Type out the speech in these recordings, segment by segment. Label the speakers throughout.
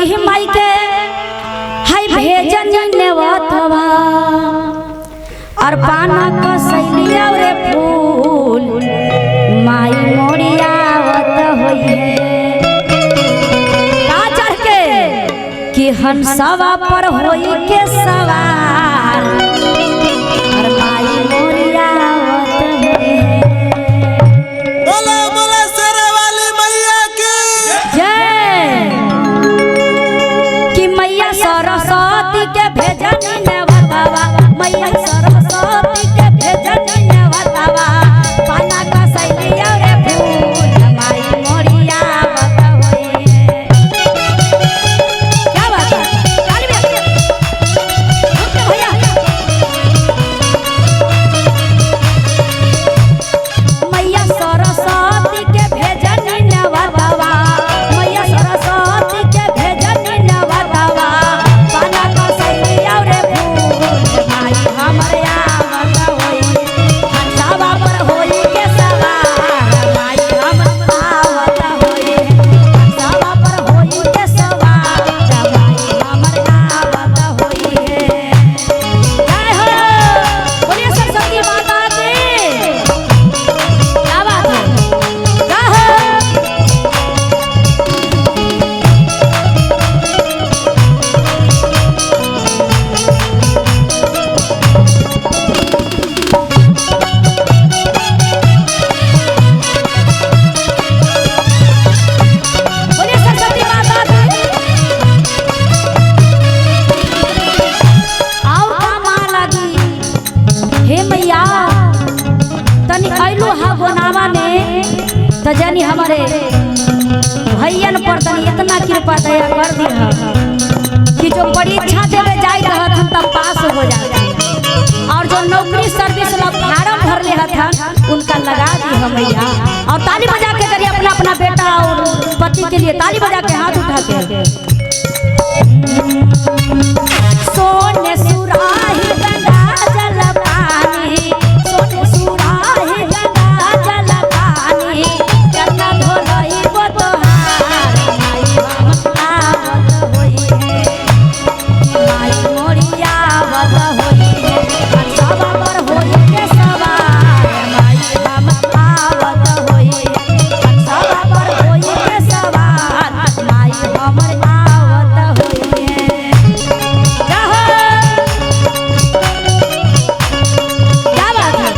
Speaker 1: सरस्वती माई के हाय भेजन नेवतवा और पाना कसैली और फूल माई मोरियावत होई का चढ़ के कि हंसवा पर होई के सवार और माई मोरियावत होई।
Speaker 2: बोला बोला शेरे वाली मैया की
Speaker 1: जय कि मैया सरस्वती के भेजनी नेवतवा, मैया सरस्वती के भेजनी नेवतवा, पाना कसैली और फूल माई मोरियावत होई। क्या बात है, ताली बजा। रुक जा भैया। मैया सरस्वती के भेजनी नेवतवा, मैया सरस्वती के भेजनी नेवतवा, पाना कसैली और फूल माई हमर आवत होई, हंसवा पर होई के सवार माई हमर आवत होई, हंसवा पर होई के सवार माई हमर आवत होई। जय हो, बोलिए सरस्वती माता की। क्या बात है, क्या हो? बोलिए सरस्वती माता की। और का माँ लगी हे मैया, तनी अइलू हा गोनावा में त जानी हमारे भैयन पर तनी इतना कृपा दया कर दी कि जो परीक्षा देवे जाए रहत तब पास हो जाते और जो नौकरी सर्विस ला फार्म भरले हथन उनका लगा दी हम मैया। और ताली बजा के करिए अपना अपना बेटा और पति के लिए ताली बजा के हाथ उठा के। सोने सुराही गंगा जल पानी, सोने सुराही गंगा जल पानी, चरना धोलई तोहार माई हम आवत होई है, माई मोरियावत होई है, हंसवा पर होई के सवार माई हम आवत होई है, हंसवा पर होई के सवार माई हमर आवत होई है। क्या हो? क्या बात है?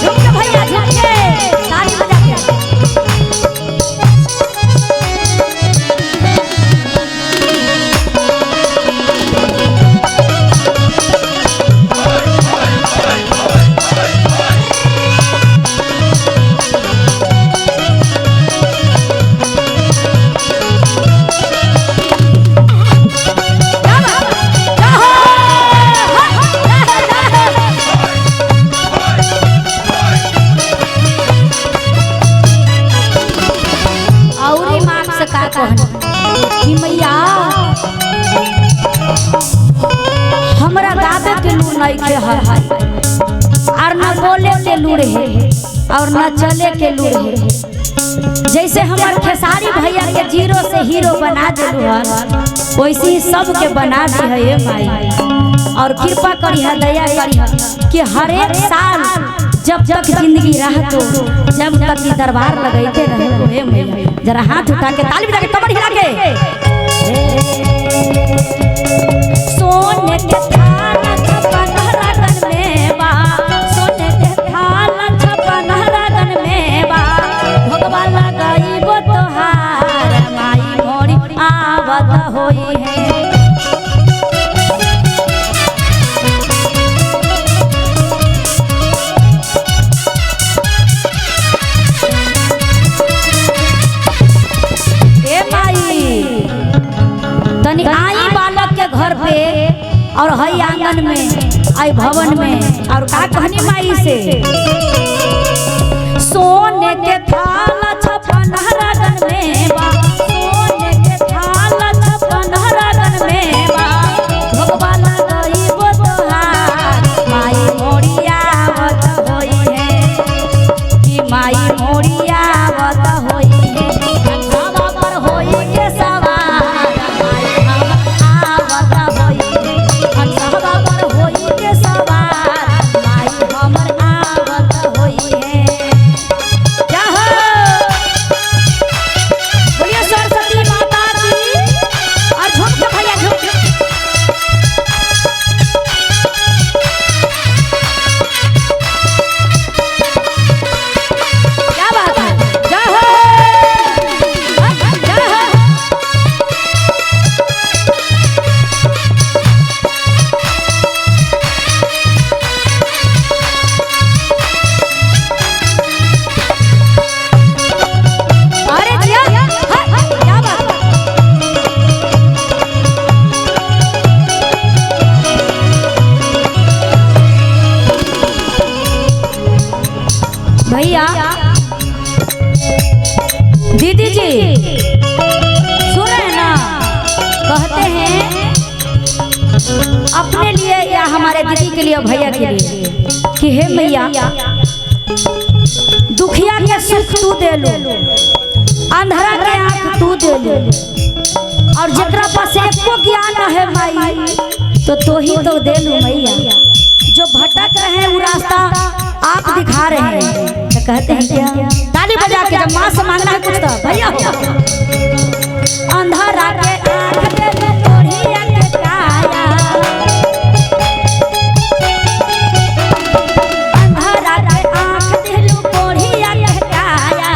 Speaker 1: झुम के भैया, झुम के, ताली बजा के। क्या बात है? क्या हो? हा, हा, हा, हा। औरी मांग से का कहना कि मैया हमरा गावे के लूर नहीं के है और न बोले के लूर है और न चले के लूर है। जैसे हमार खेसारी भैया के जीरो से हीरो बना दिलू हन वैसे ही सबके बना दी है ये माई। और कृपा करी है, दया करी है कि हर एक साल जब तक जिंदगी रह तो जब तक ई दरबार लगैते रहे हो हे मैया। जरा हाथ उठा के ताली बजा के कमर हिला के। सोने के थाल छपन रगन में बा, सोने के थाल छपन रगन में बा, भगवा लगाइबो तोहार माई मोरी आवत होई है। ए माई तनी आई बालक के घर पे और हई आंगन में आई भवन में और का कहनी माई से। सोने के थाल छपन रगन में बा, सोने के थाल छपन रगन में बा, भगवा लगाइबो तोहार माई मोरियावत होई है, कि माई मोरिया भैया दीदी जी सुन रहे हैं ना, कहते हैं अपने लिए या हमारे दीदी के लिए भैया के लिए कि हे मैया, दुखिया के सुख तू दे लो, अंधरा के आंख तू दे लो, और जकरा पास एको ज्ञान है माई तो ही तो दे लू मैया। जो भटक रहे हैं वो रास्ता आप दिखा रहे हैं। तो कहते हैं क्या, ताली बजा के जब माँ से मांगना है कुछ तो भैया अंधरा के आंख दे लो, कोढ़िया के काया, अंधरा के आंख दे लो, कोढ़िया के काया,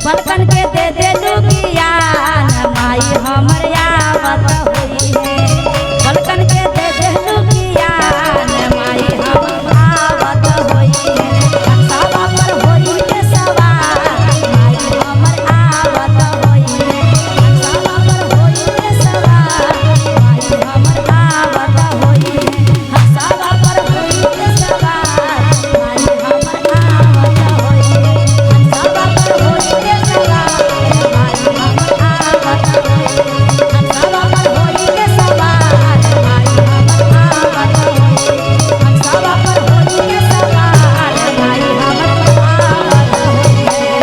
Speaker 1: पलकन के दे दे लू ज्ञान माई हमर आवत होई है, पलकन के दे दे लू ज्ञान माई हमर आवत होई है, सवा पर होई के सवार माई हमर आवत होई है, सवा पर होई के सवार माई हमर आवत होई है, सवा पर होई के सवार माई हमर आवत होई है, सवा पर होई के सवार माई हमर आवत होई है, सवा पर होई के सवार माई हमर आवत होई है, सवा पर होई के सवार माई हमर आवत होई है।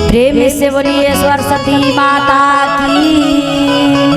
Speaker 1: प्रेम से बोलिए सरस्वती माता की।